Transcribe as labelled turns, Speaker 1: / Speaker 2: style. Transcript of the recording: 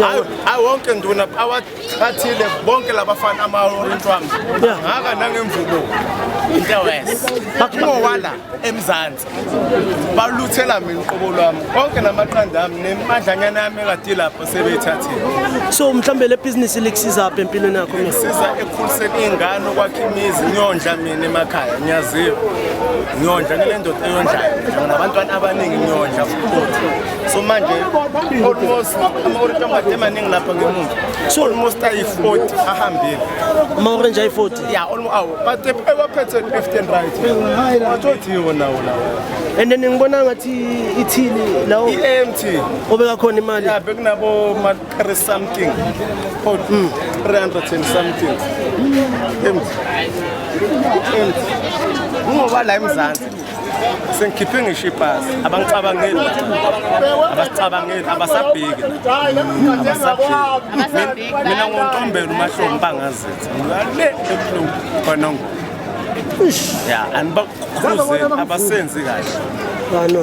Speaker 1: Hayi, hayi, wonke nduna awathathile bonke labafana ama-orange wami. Ngaka nangemvubo into wes ngowala eMzansi baluthela mina uqobo lwami konke namaqanda ami nemadlanyana yami ekade lapho sebeyithathile.
Speaker 2: So mhlambe le business likusiza apha empilweni yakho mina?
Speaker 1: Siza ekukhuliseni iy'ngane, ukwakha imizi, ngiyondla mina emakhaya, ngiyaziwa ngiyondla ngile ndoda eyondlayo nabantwana abaningi ngiyondla futhi. So manje almost ama-orange angade emaningi lapha ngemuva, so almost ayi-40 ahambile.
Speaker 2: Ama-orange ayi-40?
Speaker 1: Ya, almost awu, but ewaphethe left and right, watothiwe nawo lawo.
Speaker 2: And then ngibona ngathi ithili lawo
Speaker 1: I-empty.
Speaker 2: Obeka khona imali?
Speaker 1: Ya, bekunabo ma-three something or 300 and something, empty, empty, kungoba la eMzansi sengikhiphe ngisho ipasi, abangicabangeli, abasicabangeli, abasabheki, abasabheki. Mina ngontombela uMahlombe bangazithi le ebuhlungu khona ngo ya, anibakhuzeni, abasenzi kahle.
Speaker 2: Ah, no.